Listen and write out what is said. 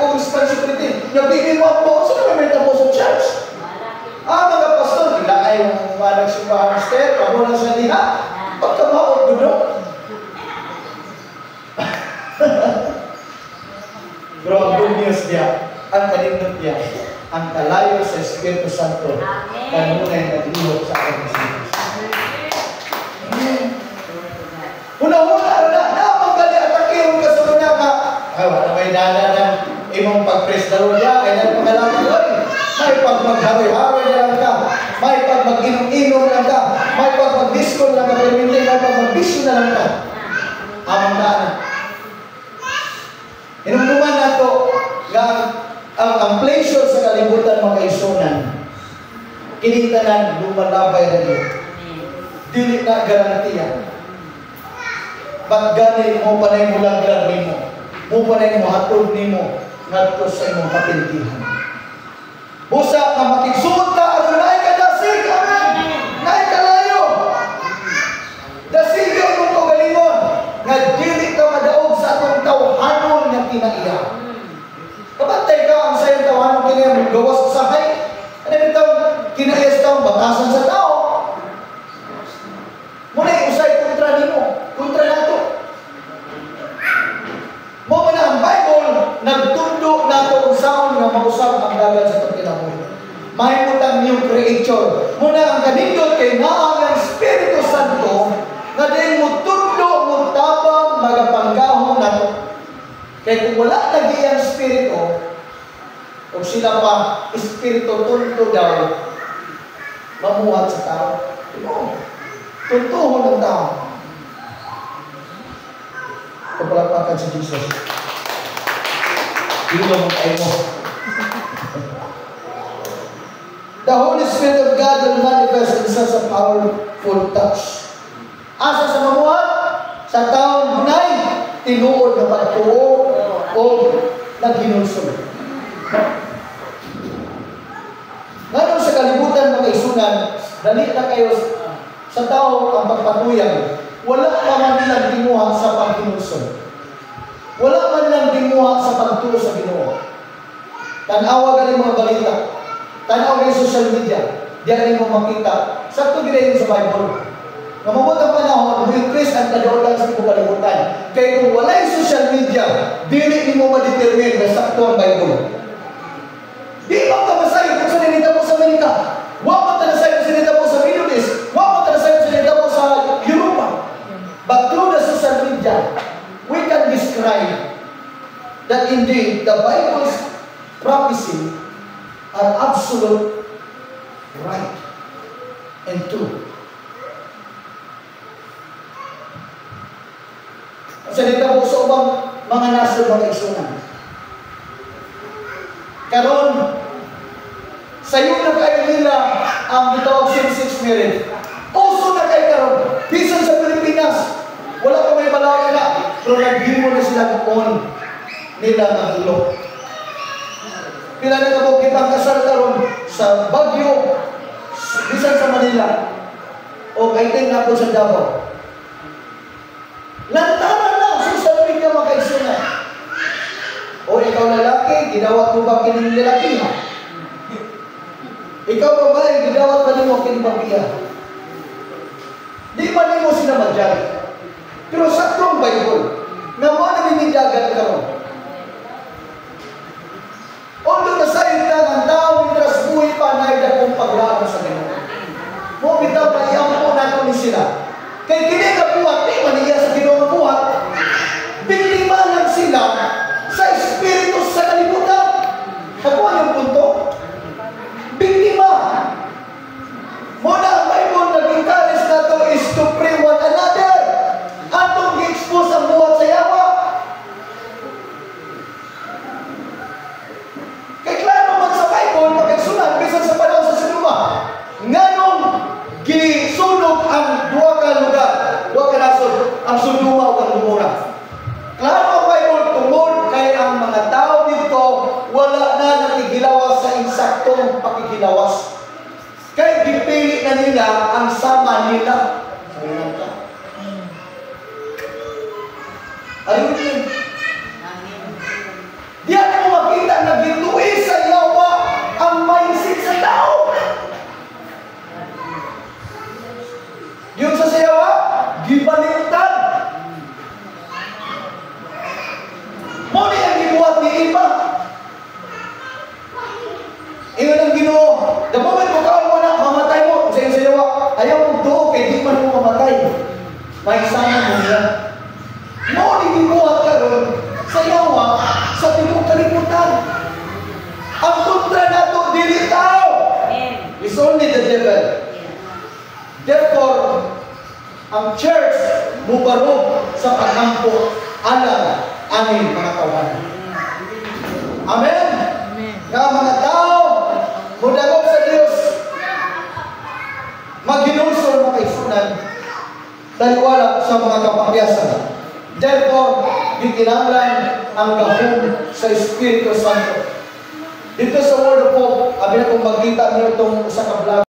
Dako responsibility. Nga dili mo ang buot sa may tabo sa church. Ah, mga pastor, bila ay mga nagsimbahan mister, kamo lang sa diha. Pagkamaot dudo. Pero ang good news niya, ang kanindot niya, ang kalayo sa Espiritu Santo, kanunay naglihok sa akong Espiritu Santo. Amen. Una-una, na, namanggali at ang iyong kasunod na nga, ay, wala may dala ng imong pag-press na ro niya, ay nagpangalaman, oy, may pag magharoy-haroy na lang ka, may pag mag-inom-inom lang ka, may pag mag-disco lang ka, pero hindi, may pag mag-bisyo na lang ka. Amang daan. Inumduman nato nga ang pleasure sa kalibutan mga kaisunan, kini tanan lumalabay na diyo. Dili na garantiya. Ba't gani mo panay mo laglag nimo, mo panay mo hatod nimo ngadto sa imong kapildihan. Busa nga makigsuot ka aron naay kadasig. Amen. Naay kalayo. Dasig ang imong kaugalingon nga dili ka madaog sa atong tawhanon nga kinaiya. Kabantay ka ang sayang tawhanon kinaiya gawas usahay. Ano bitaw kinaiya sa taong batasan sa tao. Muna usay kontra nimo, kontra nato. Mo man ang Bible nagtundo nato unsaon nga mausab ang dagan sa atong kinabuhi. Mahimutang ang new creature. Muna ang kanindot kay naa ang Espiritu Santo nga dahil mo tundo mo tabang magapanggahom nato. Kay kung wala lagi ang Espiritu, o sila pa Espiritu tunto daw, mamuhat sa tao. No. Tuntuhon ng tao. Kapalakpakan si Jesus. Dilo mo tayo mo. The Holy Spirit of God will manifest in such a powerful touch. Asa sa mamuhat? Sa taong hunay, tinuod na pagtuo o naghinulsol. Ngayon sa kalibutan mga isunan, dali na kayo sa tao ang pagpatuyang. Wala pa man nilang tinguha sa paghinulsol. Wala man lang tinguha sa pagtuo sa Ginoo. Tan-awa ganing mga balita. Tan-awa ganing social media. Diyan mo makita. Sakto gid sa Bible. Ngamabot ang panahon, mo-increase ang kadautan sa imong kalibutan. Kay kung walay social media, dili nimo ma-determine na sakto ang Bible. Di man ka masayod kung sa nitabo sa Amerika. Wa man ta nasayod sa nitabo sa Middle East. Wa man ta nasayod sa nitabo sa Europa. But through the social media, we can describe that indeed the Bible's prophecy are absolute right and true. Sa nitabo sa ubang mga nasod mga isunan. Karon sayo na kayo nila ang gitawag same-sex marriage. Uso na kayo karon. Bisan sa Pilipinas, wala pa may balaya na, pero naghimo na sila on nila ang ulo. Pila na kabuk kitang kasal karon sa Baguio, bisan sa Manila, o I think na po sa Davao. Lantaran na social media mga kaisunan. O ikaw lalaki, gidawat mo ba kining lalaki ha? Ikaw babae, gidawat ba nimo kining babae? Di man nimo sila madyag. Pero sakto ang Bible, nga mo naninidagan karon. Although nasayod na ang tao mitras buhi pa na dakong paglaom sa Ginoo. Mo bitaw pa iampo nato ni sila. Kay kini nga buhat, di man iya sa Ginoo nga buhat. Biktima lang sila sa espiritu sa kalibutan. Nakuha yung punto? Biktima. Muna ang Bible nag-encourage nato is to pray one another. Atong gi-expose ang buhat sa yawa. Kay klaro man sa Bible, magigsunan, bisan sa panahon sa Sodoma, nganong gisunog ang duha ka lugar, duha ka nasod, ang Sodoma ug ang Gomora. Klaro ang Bible, tungod kay ang mga tao dito wala na nakikilawas sa insaktong pakikilawas. Kay gipili na nila ang sama nila. Sa ka. Are you with me? Diyan mo makita Sige pa. Ingon ang Ginoo, the moment mo kaon mo na, mamatay mo. Sa iyong sayawa, ayaw mo tuo, kay di man mo mamatay. May sama mo niya. Mao ni gibuhat karon sa yawa sa tibuok kalibutan. Ang kontra nato dili tao. Amen. It's only the devil. Therefore, ang church mubarog sa pagampo alang aning mga tawhana. Amen. Amen. Nga mga tao mudagop sa Dios, maghinulsol, mga kaigsuonan, taliwala sa mga kapakyasan. Therefore, gikinahanglan ang gahom sa Espiritu Santo. Dito sa Word of Hope, abi na kung magkita niyo itong usa ka vlog.